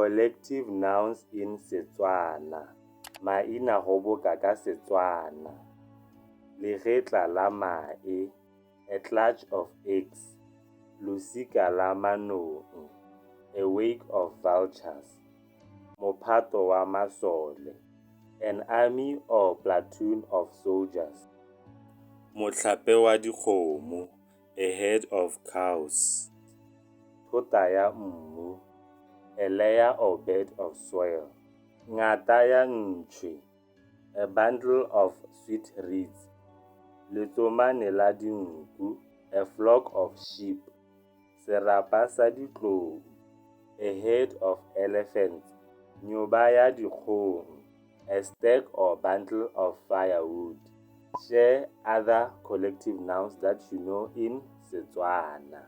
Collective nouns in Setswana. Mainagoboka ka Setswana. Legetla la mae, a clutch of eggs. Losika la manong, a wake of vultures. Mophato wa masole, an army or platoon of soldiers. Mohlape wa dikgomo, a herd of cows. Thota ya mmu, a layer or bed of soil. Ngata ya ntšhwe, a bundle of sweet reeds. Letsomane la dinku, a flock of sheep. Serapa sa ditlou, a herd of elephants. Nyoba ya dikgong, a stack or bundle of firewood. Share other collective nouns that you know in Setswana.